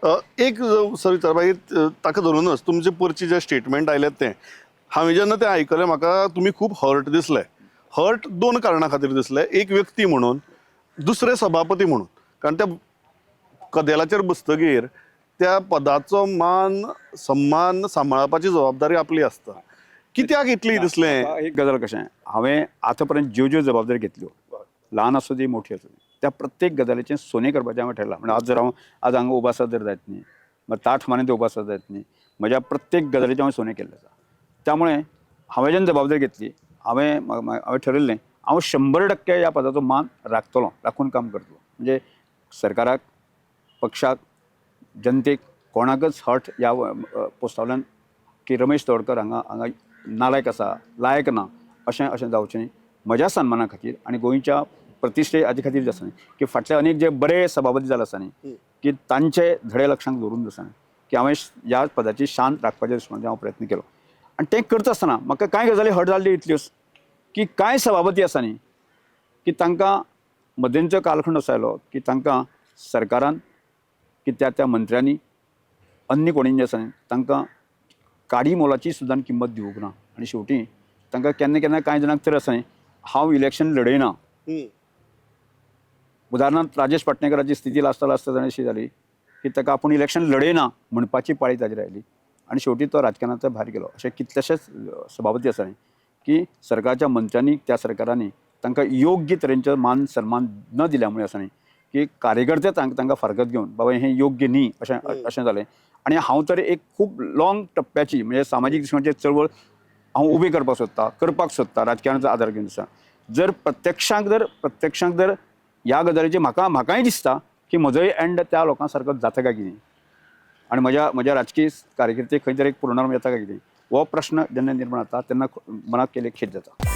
एक सर विचार मागीर ताका धरूनच तुमचे परची जे स्टेटमेंट आयलें तें हांवें जेन्ना तें आयकलें म्हाका तुमी खूब हर्ट दिसले. हर्ट दोन कारणां खातीर दिसले, एक व्यक्ती म्हणून, दुसरे सभापती म्हणून. कारण त्या कदेलाचेर बसतगीर त्या पदाचो मान सन्मान सांबाळपाची जबाबदारी आपली आसता. कित्याक इतली दिसलें? म्हाका एक गजाल कशें, हांवें आतां पर्यंत ज्यो ज्यो जबाबदारी घेतल्यो, ल्हान आसूं ती मोठी आसूं दी, त्या प्रत्येक गजालीचें सोने करपाचें हांवें ठरलां. म्हणजे आज जर हांव आज हांगा उबो आसा जर जायत न्ही, मागीर ताठ मानेन ते उबो आसा जायत न्ही, म्हज्या प्रत्येक गजालीचें हांवें सोने केल्लें आसा. त्यामुळे हांवें जेन्ना जबाबदारी घेतली, हांवें हांवें ठरयल्लें हांव 100% ह्या पदाचो मान राखतलो, राखून काम करतलो. म्हणजे सरकाराक, पक्षाक, जनतेक कोणाकच हट ह्या पोस्टावल्यान की रमेश तवडकर हांगा हांगा नालायक आसा, लायक ना, अशें अशें जावचें न्ही. म्हज्या सन्माना खातीर आनी गोंयच्या प्रतिश्ठे हाजे खातीर जे आसा न्ही की फाटले अनेक जे बरे सभापती जाले आसा न्ही की तांचे धडे लक्षांत दवरून आसा न्ही की हांवें ह्या पदाची शान राखपाचे दृश्टीकोनान हांव प्रयत्न केलो. आनी तें करता आसतना म्हाका कांय गजाली हट जाल्यो इतल्योच की कांय सभापती आसा न्ही की तांकां मदेंचो कालखंड असो आयलो की तांकां सरकारान की त्या त्या मंत्र्यांनी अन्य कोणी जे आसा न्ही तांकां काडी मोलाची सुद्दां किंमत दिवंक ना. आनी शेवटी तांकां केन्ना केन्ना कांय जाणांक तर आसा न्ही हांव इलेक्शन लडयना. उदाहरणार्थ राजेश पाटणेकराची स्थिती लास्टा लास्टा जाणें अशी जाली की ताका आपूण इलेक्शन लडयना म्हणपाची पाळी ताजेर आयली आनी शेवटी तो राजकारणांतलो भायर गेलो. अशे कितलेशेच सभापती आसा न्ही की सरकारच्या मंत्र्यांनी त्या सरकारांनी तांकां योग्य तरेचो मान सन्मान न दिल्या मुळे आसा न्ही की कार्यकर्ते तांकां फारकत घेवन बाबा हें योग्य न्ही अशें अशें जालें. आनी हांव तर एक खूब लाँग टप्प्याची म्हणजे सामाजीक दृश्टीकोनाची चळवळ हांव उबी करपाक सोदता, करपाक सोदता राजकारणाचो आदार घेवन आसा. जर प्रत्यक्षांत जर ह्या गजालीची म्हाकाय दिसता की म्हजोय एंड त्या लोकां सारको जाता काय कितें आनी म्हज्या म्हज्या राजकीय कारकिर्दीक खंय तरी एक पूर्णविराम येता काय कितें हो प्रश्न जेन्ना निर्माण जाता तेन्ना मनाक केले खेद जाता.